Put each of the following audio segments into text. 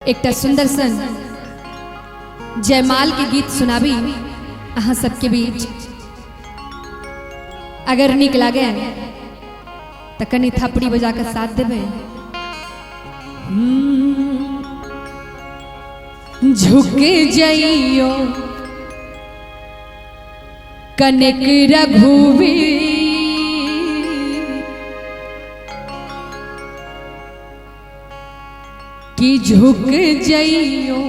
एकटा सुंदर सन जयमाल के गीत सुनाबी अहाँ सबके बीच। अगर नीक लागे तो कनी थपड़ी बजा के साथ देबै। झुक जइयो कनक रघुवीर, कि झुक जइयो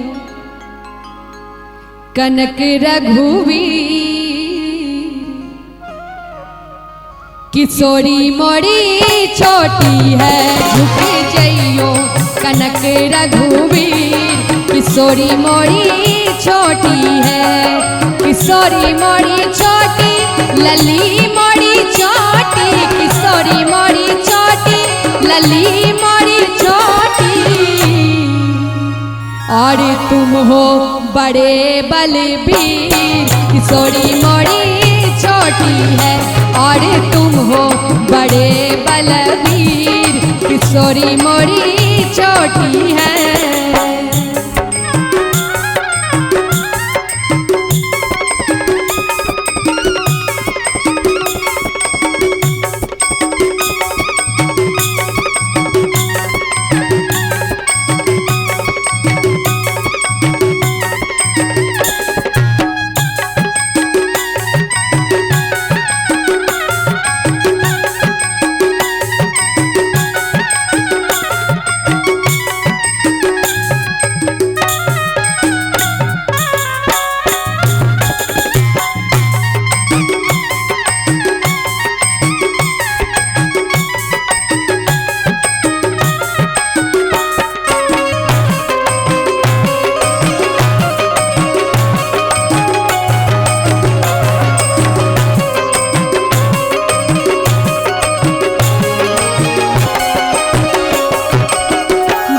कनक रघुवीर, किशोरी मोरी छोटी है। झुक जइयो कनक रघुवीर, किशोरी मोरी छोटी है। किशोरी मोरी छोटी लली मोरी छोटी, किशोरी मोरी छोटी लली मोरी छोटी, और तुम हो बड़े बलबीर, किशोरी मोरी छोटी है। और तुम हो बड़े बलबीर, किशोरी मोरी छोटी है।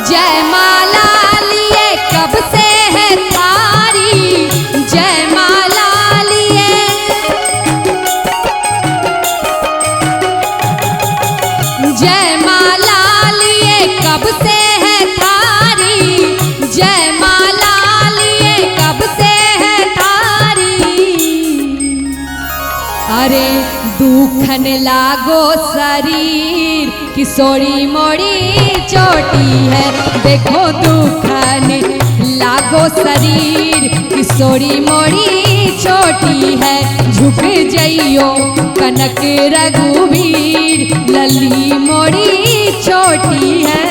जयमाला लिए कब से है थारी, जयमाला लिए, जयमाला लिए कब से है थारी, जयमाला लिए कब से है थारी। अरे दुखन लागो शरीर, किशोरी मोरी चोटी है। देखो दुखन लागो शरीर, किशोरी मोरी छोटी है। झुक जइयो कनक रघुवीर, लली मोरी छोटी है।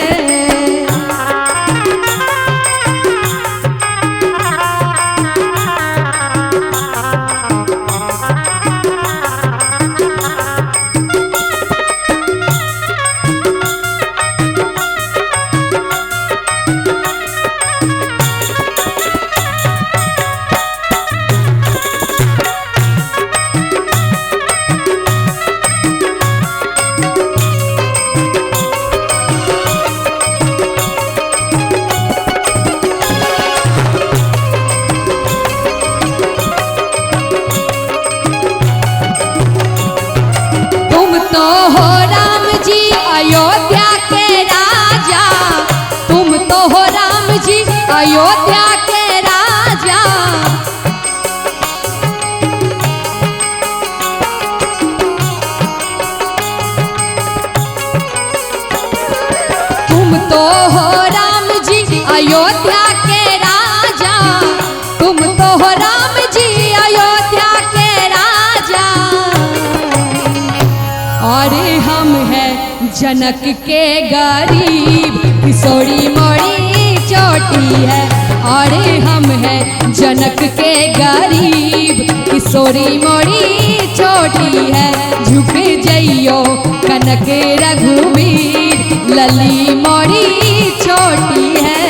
तुम तो हो राम जी अयोध्या के राजा, तुम तो हो राम जी अयोध्या के राजा। तुम तो हो राम जी अयोध्या के राजा, तुम तो हो राम जी अयोध्या के राजा। और हम हैं जनक के गरीब, किशोरी मोरी चोटी है। और हम हैं जनक के गरीब, किशोरी मोरी छोटी है। झुक जइयो कनक रघुवीर, लली मोरी छोटी है।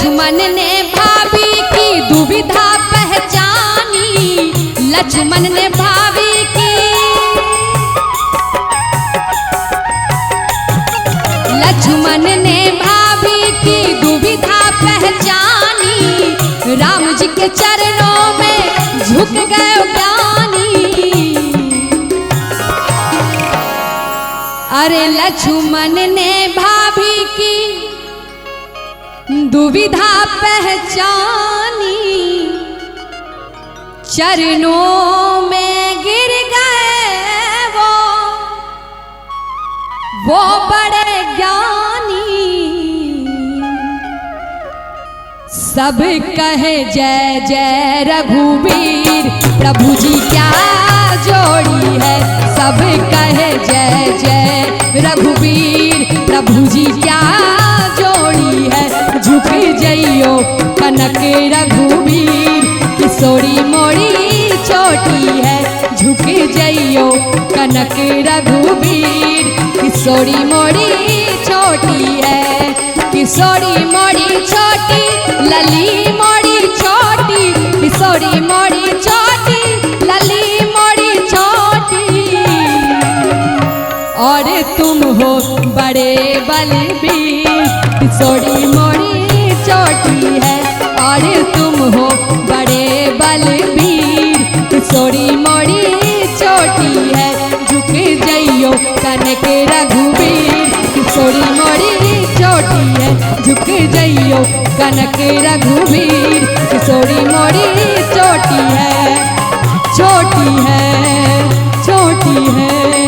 लक्ष्मण ने भाभी की दुविधा पहचानी, लक्ष्मण ने भाभी की, लक्ष्मण ने भाभी की दुविधा पहचानी, राम जी के चरणों में झुक गए ज्ञानी। अरे लक्ष्मण ने भाभी की दुविधा पहचानी, चरणों में गिर गए वो बड़े ज्ञानी। सब कहे जय जय रघुवीर, प्रभु जी क्या जोड़ी है। सब कहे जय जय रघुवीर, प्रभु जी क्या जोड़ी है। झुक जइयो कनक रघुवीर, किशोरी मोड़ी छोटी है। झुक जइयो कनक रघुवीर, किशोरी मोड़ी छोटी है। किशोरी मोड़ी छोटी, लली मोड़ी छोटी, किशोरी मोड़ी छोटी, लली मोड़ी छोटी। और तुम हो बड़े बलबीर, किशोरी मोड़ी छोटी है। और तुम हो बड़े बलबीर, किशोरी मोड़ी छोटी है। झुक जइयो कनक रघुवीर, किशोरी मोड़ी छोटी है। झुक जइयो कनक रघुवीर, किशोरी मोड़ी छोटी है, छोटी है, छोटी है।